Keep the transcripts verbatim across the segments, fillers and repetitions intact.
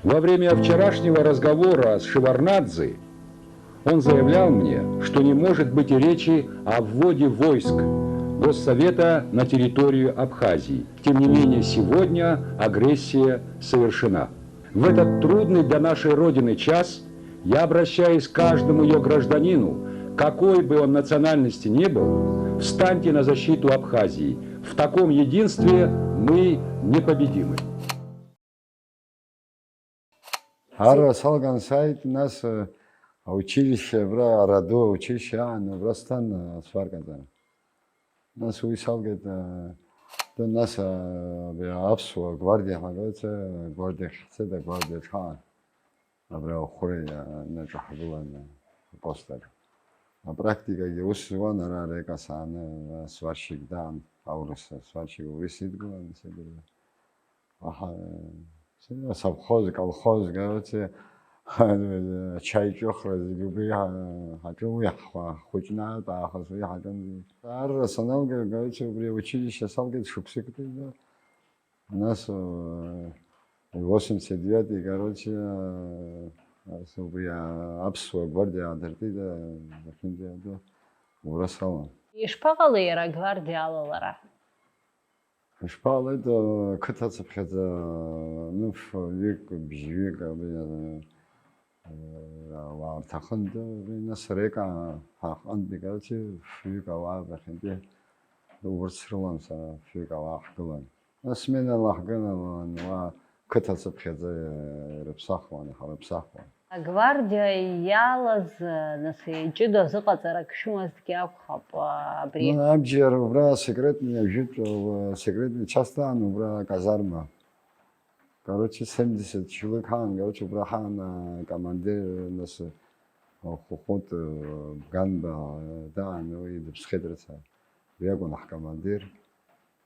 Во время вчерашнего разговора с Шеварднадзе он заявлял мне, что не может быть и речи о вводе войск Госсовета на территорию Абхазии. Тем не менее, сегодня агрессия совершена. В этот трудный для нашей Родины час я обращаюсь к каждому ее гражданину, какой бы он национальности ни был, встаньте на защиту Абхазии. В таком единстве мы непобедимы. Арра салган сааит, нас, э, аучилище, абра, Араду аучилище аан, убра сҭан, э, асфаркаҵара. Нас уи салгеит, э, тәы, нас, э, абри аԥсуа гвардиа ҳәа рыцәа, гвардиахь ҳцеит, агвардиаҿ ҳаан. Абра Охәреи, э, анаҿаҳгыланы апост аҿы. Апрактикагьы ус зуан, ара арека сааны, э, сварщик даан, аурыс сварщик убри сидгылан, сидгылан. Аҳа, совхоз, колхоз, короче, ачаиҿыхра зегьы убри ҳа-, ҳаҿын, уи ҳхәа-, ҳхәыҷны аҭаахыс уи ҳаҿын. Арра саналга, короче, убри аучилище салгеит шықәсыктәи, да. Нас, э, восемьдесят девятый, короче, э, ас-, убри, а, аԥсуа гвардиа аадыртит, э, ахьынӡа иаатәу, убра салан. Ишԥаҟалеи иара агвардиа алалара? Ишԥаҟалеи, э, қыҭа цыԥхьаӡа, ныфҩык, бжьҩык, абри, э, ауаа рҭахын, ды, абри, нас, река ҳаҟынтәи, короче, фҩык ауаа абрахьынтәи, ды, урҭ срылан сара, фҩык ауаа ҳгылан. Нас сменала ҳгылан, уа қыҭа цыԥхьаӡа, э, ирыԥсахуан, иҳарыԥсахуан. Агвардиа иалаз, нас, ҷыда зыҟаҵарак шәымазҭгьы акәхап, а, абри. Ну, абџьар убра секретный, ажәытә, а, секретный часть аан убра аказарма. Короче, семьдесят шьылык ҳаан, короче, убра ҳаан, а, командир, нас, а, Хәыхәыт, а, Бганба, а, даан, уи дыԥсхеит рыцҳа. Уи акәын ҳкомандир.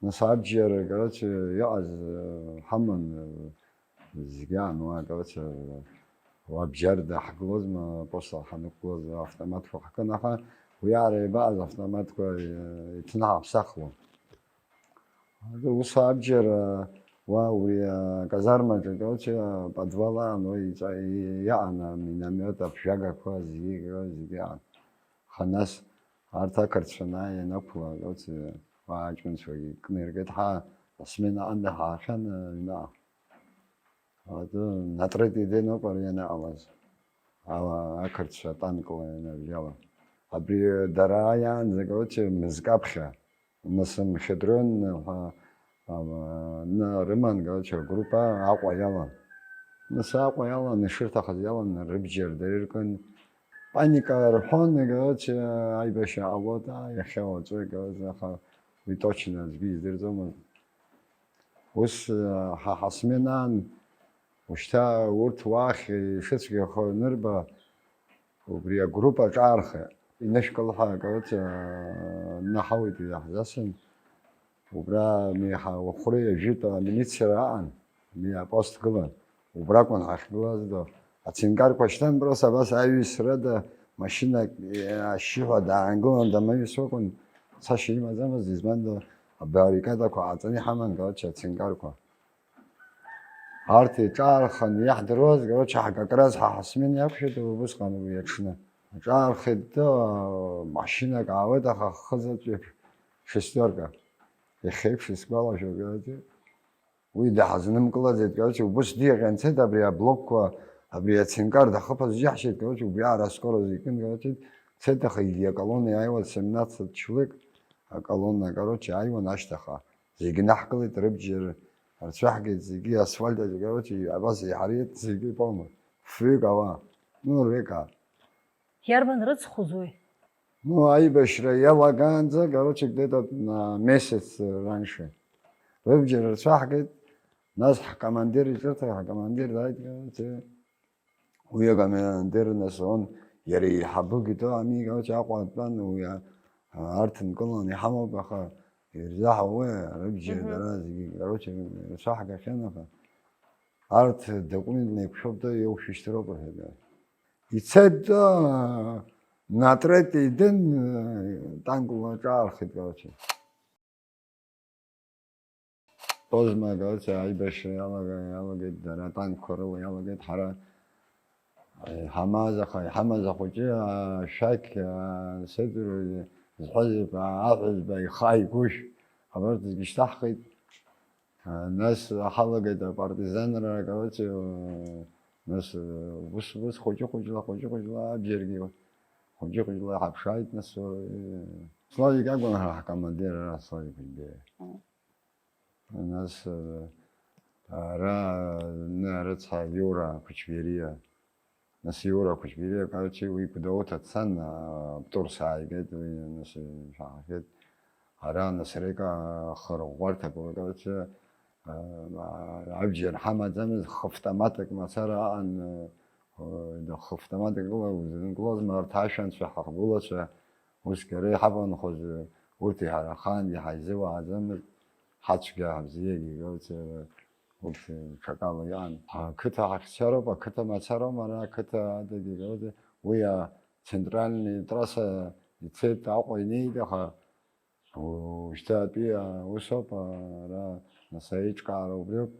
Нас абџьар, короче, иҟаз, э, ҳаман, э, зегьы аан, уа, короче, уа абџьар даҳгылозма, апост ҳанықәгылоз, автоматқәа ҳкын, аха уи аара ибааз автоматқәа, э, иҭнаҳаԥсахуан. Ус абџьар, э, уа, уи, э, аказармаҿы, короче, аподвал аан, уа иҵа-, и-, иаан, аминомет, аԥжәагақәа, зегьы, зегьы аан. Аха нас арҭ ақырҭцәа анааи ианақәла, уи аҷкәынцәагьы кны иргеит, ҳа асмена аҟынтәи ҳаахьан, аҩныҟа. Атәы Натрет Еден ауп ари ианаҟалаз. Ала ақырҭцәа танкла ианыржьала. Абри дара иаанӡа, короче, мызкы аԥхьа, нас Мхедрон ҳәа, а, ны рыман, короче, агруппа Аҟәа иалан. Нас Аҟәа иалан, ишырҭахыз иалан, рыбџьар дара иркын. Паника рҳәон, короче, аибашьра ҟалоит, аа, иахьа уаҵәы, короче, аха уи точно аӡәгьы издырӡомызт. Ус, ҳа ҳасмен аан, ушьҭа урҭ уахь ишыцәгьахо анырба, убри агруппа аҿаархеит. Инышәкыл ҳәа, короче, наҳауеит иаҳзасын. Убра ами ҳа Охәреи ажәытә амилициара аан, ами апост гылан. Убракәын ҳахьгылаз, ацинкарқәа шьҭан, просто абас аҩсрада машьынак, э, ашьшьыҳәа даангылан, дамаҩсуа акәын, цашьа имаӡамызт, избанда абаррикадақәа ҟаҵаны иҳаман, короче, ацинкарқәа. Арҭ еиҿаархан иаҳдыруаз, короче, ҳкакраз ҳа ҳасмен иақәшәеит убысҟан уи аҽны. Аҿаархеит, машьынак аауеит, аха хызаҵә еиԥш шестерка. Иахьеиԥш исгәалашәоит, короче. Уи даҳзнымкылаӡеит, короче, убыс диаҟьа анцеит, абри аблокқәа, абри ацинкар дахыԥаз џьаҳшьеит, короче, убриаҟара аскорость икын, короче, цеит, аха егьи аколонна иааиуан семнадцать человек, аколонна, короче, ааиуан ашьҭахьҟа. Зегьы наҳкылеит, рыбџьар рцәаҳгеит, зегьы асфальт аҿы, короче, абас иҳариеит, зегьы полно. Фҩык ауаа, ну, река. Иарбан рыцхәыз уи? Ну, аибашьра иалагаанӡа, короче, где-то на месяц раньше. Рыбџьар рцәаҳгеит, нас ҳкомандир иҿырҭа, ҳкомандир дааит, короче, уи акомандир нас он, иара еиҳабык итәы ами, короче, Аҟәа дтәан, уи а-, арҭ нкыланы иҳамоуп, аха ирзаҳауеи, уи рыбџьар Мгм. дара зегьы, короче, рцәаҳгахьан, аха арҭ дакәны днеиқәшәоуп, да, иоушәышьҭроуп, рҳәеит. Ицеит, а, Натрет Еден, а, танкла аҿаархеит, короче. Тозма, короче, аибашьра иалага-, иалагеит, дара атанкқәа рыла иалагеит, ҳара иҳамаз аха, иҳамаз ахәыҷы, ашәақь, асеидура зҳәаз еиԥш, аҳәызба ихы ааигәышә, абарҭ зегьы шьҭаҳхит. Нас ҳалагеит апартизанра, короче, нас ус, ус хәыҷы-хәыҷла, хәыҷы-хәыҷла абџьаргьы хәыҷы-хәыҷла ҳаԥшааит, нас, Славик акәын ҳара ҳкомандир, ара Славик Џьбериа. Мм. Нас, ара, ны, рыцҳа, Иура Қәычбериа. Нас Иура Қәычбериа, короче, уи Гәдоуҭа дцан, а, Птур сааигеит, уи, нас, шәаҳахьеит. Ара, нас, Река хырӷәӷәарҭак, короче, а, абџьар ҳамаӡамызт, хыфтоматак мацара аҟан, а, хыфтоматак ыла узынклозма, арҭ ашәанцәа, ҳахгәылацәа, усгьы ара иҳаванхоз, урҭ иҳарахаангьы ҳаизыуааӡамызт, ҳацәгьа ҳабзиагьы, короче, Урҭ ҽакала иаан. Ақыҭа ҳахьцароуп, ақыҭа мацароума, ара ақыҭа адагьы, уи ацентральный трасса ицеит, Аҟәа инеит, аха уажәшьҭатәи аус ауп, ара нас аиҿкаара убриоуп.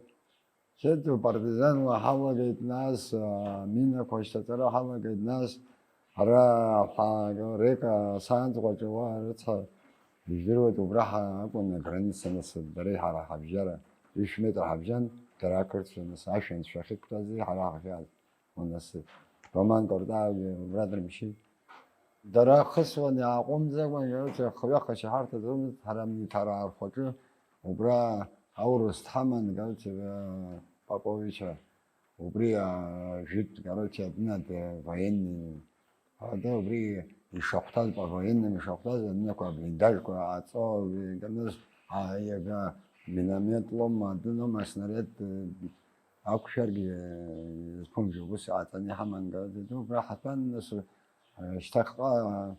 Зеиԥш партизанла ҳалагеит, нас, аминақәа ашьҭаҵара ҳалагеит, нас ара ҳа-, Река асаанҵәҟьа уа рыцҳа, ижәдыруеит, убра ҳа-, акәын аграница, нас дареи ҳара ҳабжьара. Ҩышә метр ҳабжьан, дара ақырҭцәа, нас, ашәанцәа ахьықәтәази ҳара ҳахьааз. Нас Роман Кортаиагьы убра дырмшьит. Дара хысуан иааҟәымҵӡакәа, короче, хҩа хашьаҳарҭаӡомызт, ҳара Миҭараа рхәаҿы, убра аурыс дҳаман, короче, Поповича, убри, а, жәытә, короче, аднад, военный, Ада убри ишахәҭаз, по-военному ишахәҭаз, адәнақәа, аблиндажқәа ааҵо, иканыз, а, иага миномет лоума, адәы лоума, аснаряд, э, ақәшәаргьы, э, зқәымжәо ус ааҵаны иҳаман, убра ҳатәан, нас, э, шьҭахьҟа, э,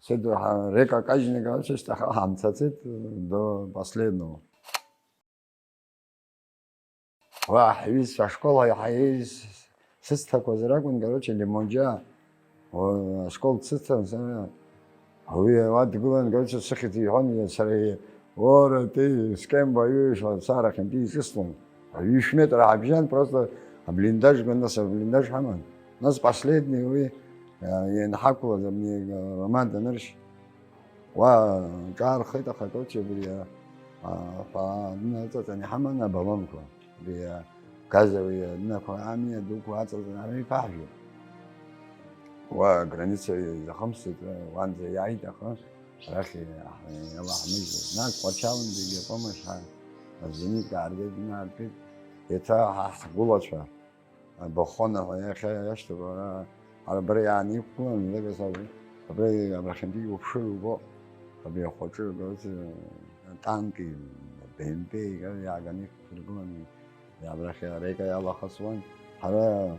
сыдуҳа Река кажьны, короче, шьҭахьҟа ҳамцацит, э, до последнего. Уа, ҳҩызцәа ашкол аиҳараҩыс сыцҭақәаз ракәын, короче, Лимонџьа. О, ашкол дсыцҭан сара. Уи уа дгылан, короче, сыхьӡ иҳәон, сара и-, ора, ты с кем воюешь, вот, сара хьанти исыслон. Ҩышә метр ҳабжьан, просто аблиндажқәа, нас аблиндаж ҳаман. Нас последний уи, э, ианҳақәлаз, абни, э, Роман даныршь. Уа ҿаархеит, аха, короче, абри, а, а, ҳәа, адәны аҵаҵаны иҳаман абаллонқәа. Абри, а, газовый адәнақәа, амиа дуқәа аҵаҵаны ҳара иԥаҳжәеит. Уа аграница изахымсит, уанӡа иааит, аха арахь иаҳ-, иалаҳмыжьит. Нас Тҟәарчалнтәигьы апомощь ҳа-, азенитка ааргеит, инаартит, еиҭа ҳа ҳгәылацәа. Абахона ҳәа иахьа иашьҭоуп, ара, ара абра иааны иқәгылан, зегь саб-, абра абрахьынтәи иуԥшыр убо, абри ахәаҿы, короче, танки, Б М П, иааг-, иааганы иқәдыргылан, абрахь Река иалахысуан. Ҳара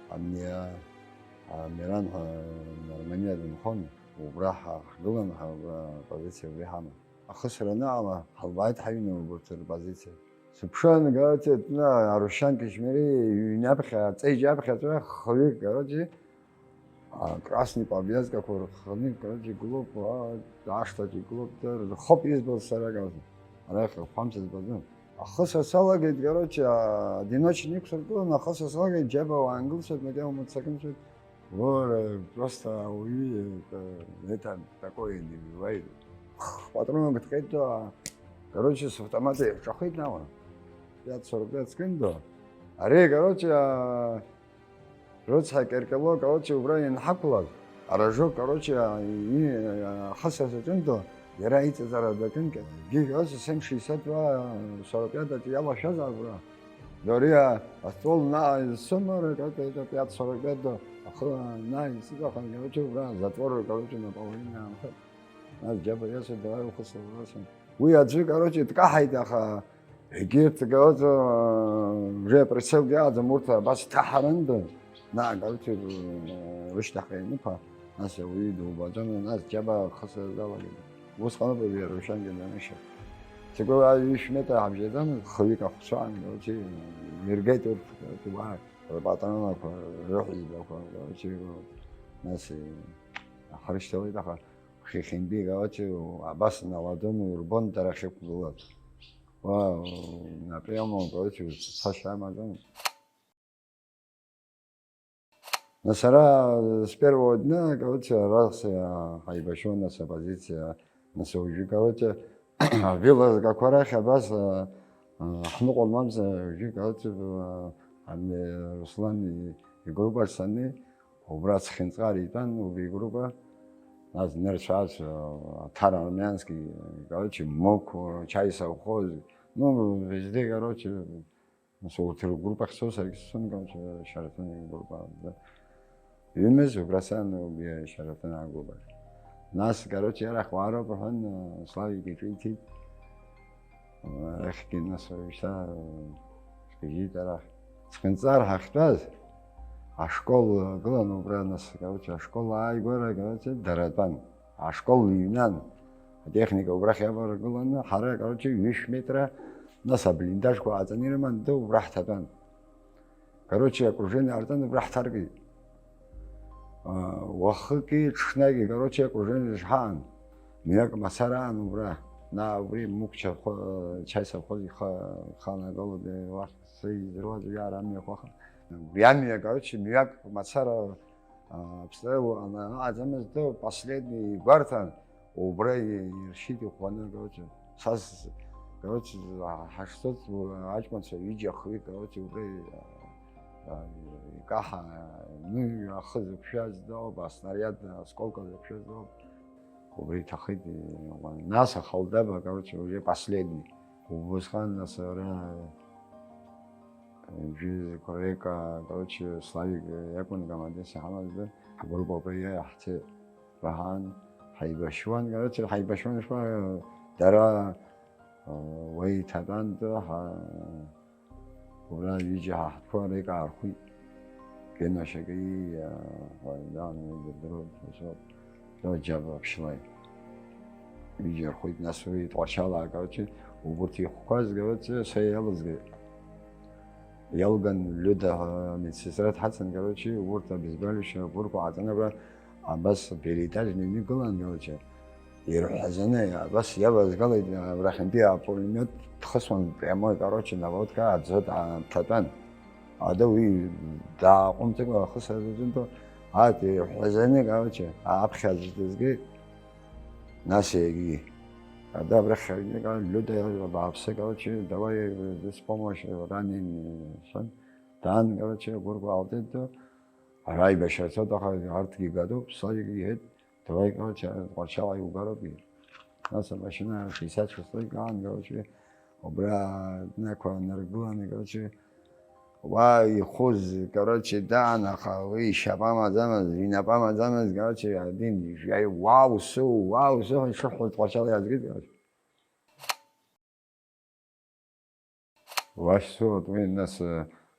абни, а, Миран ҳәа Армениа дынхон, убра ҳа-, ҳгылан, ҳа-, абра апозициа убри ҳаман. Ахысра анаҟала, ҳалбааит ҳаҩны урҭ рпозициа. Сыԥшын, короче, ҭны Арушьан Кишмери иҩны аԥхьа, аҵеиџь аԥхьаҵәҟьа хҩык, короче, а, красный повязкақәа рханы, короче, игылоуп, а, ашҭаҿ игылоуп, дыр-, рхоуп избоз сара, короче. Арахь рхәамц збаӡом. Ахысра салагеит, короче, а, одиночный иқәсыргылан, ахысра салагеит, џьаба уаангылцәеит, макьана умыццакынцәеит. Ура, просто ауаҩы, это, это такое не бывает. Патронок дҟьеит, а, короче, с автомата иаҿахеит наҟ. Пять сорок пять скын до. Ари, короче, а, рыцҳа Кьаркьало, короче, убра ианҳақәлаз, аражок, короче, а, и, а, ахысра саҿын до, иара иҵаҵара даҿын, короче, семь шестьдесят два, сорок пять аҿы иалашәазаап ура. Дориа, а ствол наҟ изсымоур, это, это пять сорок пять до, ахы наҟ исыҵахан, короче, убра затвор, короче, наполовину аанхеит. Нас џьаба иасит, давай ухысыр, убра сын. Уи аӡәы, короче, дкаҳаит, аха егьырҭ, короче, уже прицелгьы аӡам, урҭ абас иҭаҳаранда, наҟ, короче, рышьҭахьҟа ианыԥа, нас ауаҩы дубаӡом, нас џьаба ахысра далагеит. Усҟаноуп абри Арушьангьы данышьа. Ҵакы уа ҩышә метр ҳабжьаӡан, хҩык ахәцәан, короче, иргеит урҭ, короче, уа рпатронақәа, рыҳәызбақәа, короче, нас, э, ҳрышьҭалеит, аха хыхьынтәи, короче, абас наладон, урбон дара ахьықәгылаз. Уа, напряму, короче, цашьа амаӡам. Нас ара с первого дня, короче, раз, а, ҳаибашьуан, нас оппозиция, нас уажәы, короче, вилазгақәа рахь абас, а, а, ҳныҟәон мамзар, уажәы, короче, а, ами Руслан и-, игруппа сани, убра цхинҵхара итәан, убри игруппа, нас нырцә-ацә, а, Аҭар Армянски, короче, Мықә, Чаи совхоз, ну, везде, короче, Нас урҭ ргруппахь сцо, саргьы сцон, короче, Шьараҭан игруппа. Ҩымыз убра саан, убри Шьараҭан агруппа. Нас, короче, арахь уаароуп рҳәан, Славик иҿиҭит. Арахьгьы нас уажәшьҭа сгьежьит арахь. Цхинҵар ҳахьтәаз, ашкол гылан убра, нас, короче, ашкол ааигәара, короче, дара тәан. Ашкол иҩнан, атехника убрахь иаваргыланы, ҳара, короче, ҩышә метра, нас аблиндажқәа ааҵаны ирыман, ду убра ҳҭатәан. Короче, окружение ҟарҵан, убра ҳҭаркит. А, уахыки ҽнаки, короче, окружение шҳаан. Мҩак мацара аан убра. Наҟ убри Мықә ча-, чаи совхоз иха-, иханагалоит, уахь сеизыруаз уи ара амҩақәа ха-, убри амҩа, короче, мҩак мацара А, обстрел ана-, анаҟаҵамыз, последний гәарҭан, убра и-, иршьит иӷәӷәаны, короче. Са с-, короче, ҳа-, ҳашцоз, у-, аҷкәынцәа ҩыџьа хҩык, короче, убра и-, а, икаҳа, ну, ахы зықәшәаз дауп, аснариад, асколка зықәшәаз дауп. Убра иҭахеит, и-, нас ахалдаба, короче, уже последний. Убысҟан, нас, ара, Ҩажәи Корека, короче, Славик иакәын командирс иҳамаз, ҳгруппа убри иаҳҭеит раҳан, ҳаибашьуан, короче, ҳаибашьуан, ишԥа, дара, уа иҭатәан, ҳа, убра ҩыџьа ҳа ҳтәқәа рекаархәит. Гена Шьакеи, уаҩ даан, уи дырдыруеит, ус ауп. Џьаба ԥшьлаи. Ҩыџьа рхәит, нас уи Тҟәарчалаа, короче, убурҭ ихәқәаз, короче, са иалызгеит. Иалган Лиуда ҳәа медсестра дҳацын, короче, убурҭ обезболивающее агәырқәа ҟаҵаны абра абас переэтажный ҩны гылан, короче, ирҳәазаны, абас иавазгалеит, абрахьынтәи апулемиот дхысуан, прямой, короче, наводка, аӡо даамҭатәан. Ада уи дааҟәымҵыкәа ахысра дазымҭо, ат иҳәазаны, короче, аԥхьа аӡә дызгеит, нас егьи. Ада абрахь аҩныҟа Лиуда иажәа бааԥсы, короче, давай здесь помощь, раненый, сон. Даан, короче, агәырқәа аалҵеит, ду, ара аибашьра цоит, аха арҭгьы гатәуп, Славик иҳәеит, Давай, короче, Тҟәарчалаа иугароуп, иҳәеит. Нас амашьына шестьдесят шестой каан, короче, убра днақәа наргыланы, короче, уа ихәыз, короче, даан, аха уи ишьапы амаӡамыз, инапы амаӡамыз, короче, адин, иаҩ-, уау, су, уау, су, ишыҳәҳәоз Тҟәарчалаа иаазгеит, короче. Уашьцылоит уи, нас,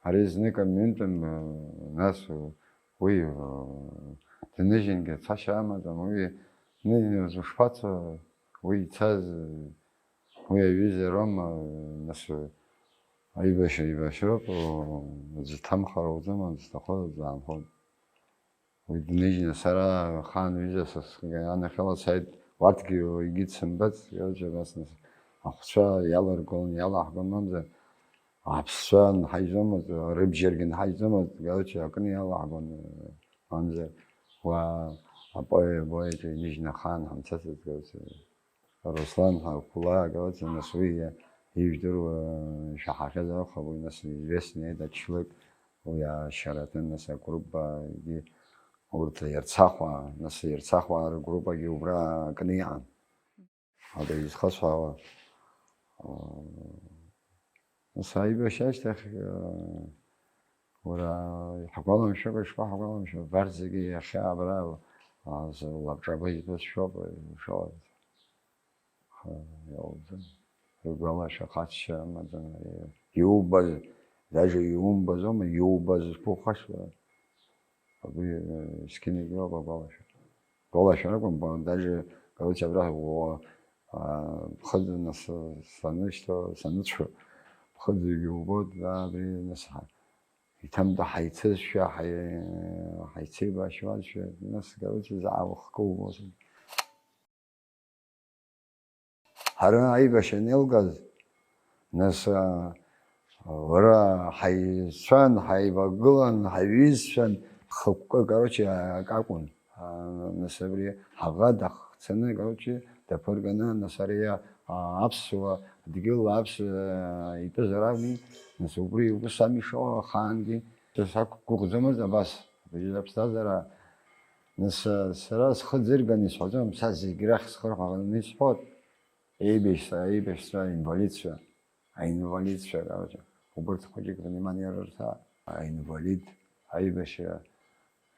ари знык амҩынтәым, нас, уи, дныжьынгьы цашьа амаӡам, уи ныжьны ушԥацо, уи ицаз, уи аҩыза Рома, нас, аибашьра еибашьроуп, аӡә дҭамхар лӡом, аӡә дҭахозар дҭаанхоит. Уи дныжьны сара ахаан ҩыза са сганахьала сааит, уарҭгьы егьи дсымбац, короче, нас, нас ахәцәа иаларгон, иалаҳгон, мамзар аԥсцәа нҳаижьомызт, рыбжьаргьы нҳаижьомызт, короче, акны иалаҳгон, мамзар уа апоет, апоет иныжьны ахаан ҳамцацызт, короче. Руслан Ҳақәла, короче, нас уи ижәдыруа шәаҳахьаз акәхап, уи нас известный ачлык, уи ашьараҭын, нас агруппагьы, урҭ Ерцахәаа, нас Ерцахәаа ргруппагьы убра акны иҟан. Абри изхысҳәаауа, Нас аибашьра ашьҭахь, уара, иҳгәаламшәакәа, ишԥаҳгәаламшәо, абарҭ зегьы иахьа абра, а, з-, лабҿаба итәыз шәоуп, шәоуп. Ха-, иауӡам. Ргәалашәа хачча амаӡам, иубаз, даже иумбаӡома, иубаз зқәыхәашьуа. Абри, э, зқьынагьы иоуп агәалашәара. Гәалашәара акәым, ба-, даже, короче, абра уа-, а, ԥхыӡ нас санышьҭо, саныцәо, ԥхыӡгьы убоит, да, абри нас ҳа-, иҭамда ҳаицызшәа, ҳаи-, ҳаицеибашьуазшәа, нас, короче, заа ухкы убоит. Ҳара аибашьра анеилгаз, Нас, а, уара ҳаицәан, ҳаивагылан, ҳаиҩызцәан, хықәкы, короче, акакәын. А, нас абри ҳаӷа дахцаны, короче, даԥырганы, нас ари, а, аԥсуа дгьыл аԥс-, а, итәызар акәми, нас убри ус ами ишыҟоу ахаангьы. Са сақәгәыӷӡомызт абас, абри аԥсҭазаара. Нас, а, сара схы ӡырганы исҳәаӡом, са зегь рахь схырҳәааны исҳәоит. Еибашьцәа, еибашьцәа, аинвалидцәа, аинвалидцәа, короче, убырҭ хәыҷык внимание рырҭа, аинвалид, аибашьра,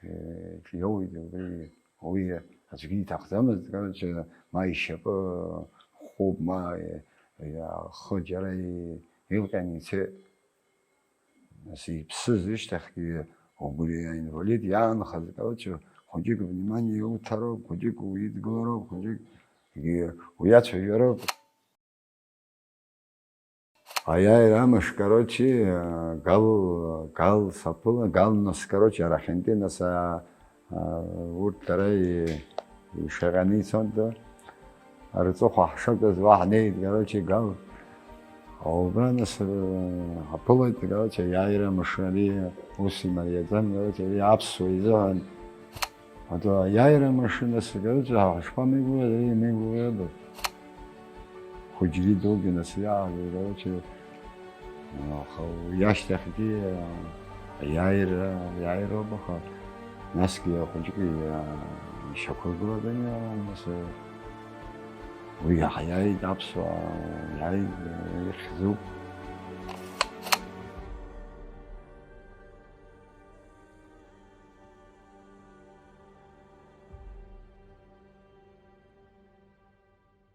э, иоуеит, убри, уи аӡәгьы иҭахӡамызт, короче, ма ишьапы хәуп, ма, э, ахы џьара и-, илҟьан ицеит. Нас иԥсы зышьҭахьгьы убри аинвалид иаанхаз, короче, хәыҷык внимание иуҭароуп, хәыҷык уидгылароуп, хәыҷыкгьы уиацәажәароуп. Аиааира амш, короче, Гал, Гал саԥыла, Гал нас, короче, арахьынтәи нас, а, а, урҭ дара и-, ишаҟьаны ицон, да. Арҵыхәа ҳшагаз уа ҳнеит, короче, Гал. Убра нас, э, ҳаԥылоит, короче, аиааира амш ари ус имариаӡам, короче, ари аԥсуа изыҳәан. Ато аиааира амш нас, короче, ҳа-, ҳашԥамеигәырӷьаз, ари имеигәырӷьода? Хәыҷгьы дугьы нас иаҳауеит, короче, аха уи ашьҭахьгьы, а, аиааира, аиааироуп, аха насгьы ахәыҷгьы, а, ишьақәыргылатәын, а, нас, а, Уи иаҳиааит аԥсуаа, иааит, ихьӡуп.